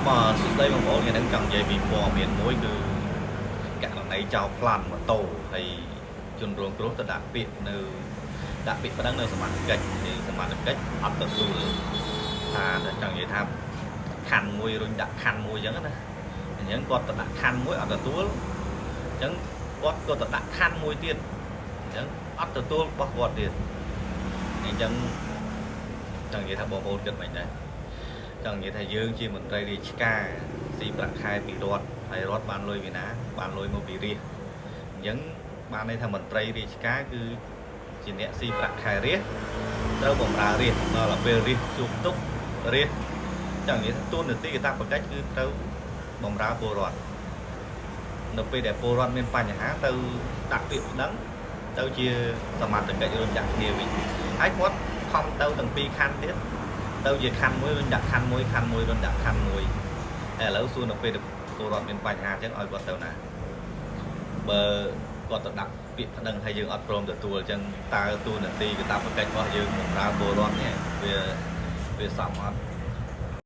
បាទសួស្តីបងប្អូនថ្ងៃនេះចង់និយាយពីព័ត៌មានមួយគឺករណីចោលប្លន់ម៉ូតូហើយជនរងគ្រោះទៅដាក់ពាក្យនៅដាក់ពាក្យប្តឹងនៅសមត្ថកិច្ចហើយសមត្ថកិច្ចអត់ទទួលថាចង់និយាយថាខណ្ឌមួយរុញដាក់ខណ្ឌមួយអញ្ចឹងណាអញ្ចឹងគាត់ទៅដាក់ខណ្ឌមួយអត់ទទួលអញ្ចឹងគាត់ក៏ទៅដាក់ខណ្ឌមួយទៀតអញ្ចឹងអត់ទទួលរបស់គាត់ទៀតអញ្ចឹងចង់និយាយថាបងប្អូនគិតមិនដែរ ចង់និយាយថាយើងជាមន្ត្រីរាជការស៊ីប្រាក់ខែពីរដ្ឋហើយរដ្ឋបានលុយពីណាបានលុយមកពីរាជអញ្ចឹងបានន័យថាមន្ត្រីរាជការគឺជាអ្នកស៊ីប្រាក់ខែរាជត្រូវបម្រើរាជដល់ពេលរាជជួបទុក្ខរាជចង់និយាយថាតួនាទីកាតព្វកិច្ចគឺត្រូវបម្រើពលរដ្ឋនៅពេលដែលពលរដ្ឋមានបញ្ហាទៅដាក់ពាក្យប្តឹងទៅជាសមត្ថកិច្ចរុញដាក់គ្នាវិញហើយគាត់ខំទៅទាំងពីរខណ្ឌទៀត ទៅជាខណ្ឌមួយរុញដាក់ខណ្ឌមួយខណ្ឌមួយរុញដាក់ខណ្ឌមួយហើយឥឡូវសួរនៅពេលពលរដ្ឋមានបញ្ហាអញ្ចឹងឲ្យគាត់ទៅណាបើគាត់ទៅដាក់ពាក្យប្តឹងហើយយើងអត់ព្រមទទួលអញ្ចឹងតើតួនាទីកាតព្វកិច្ចរបស់យើងបម្រើពលរដ្ឋនេះវាវាសមអត់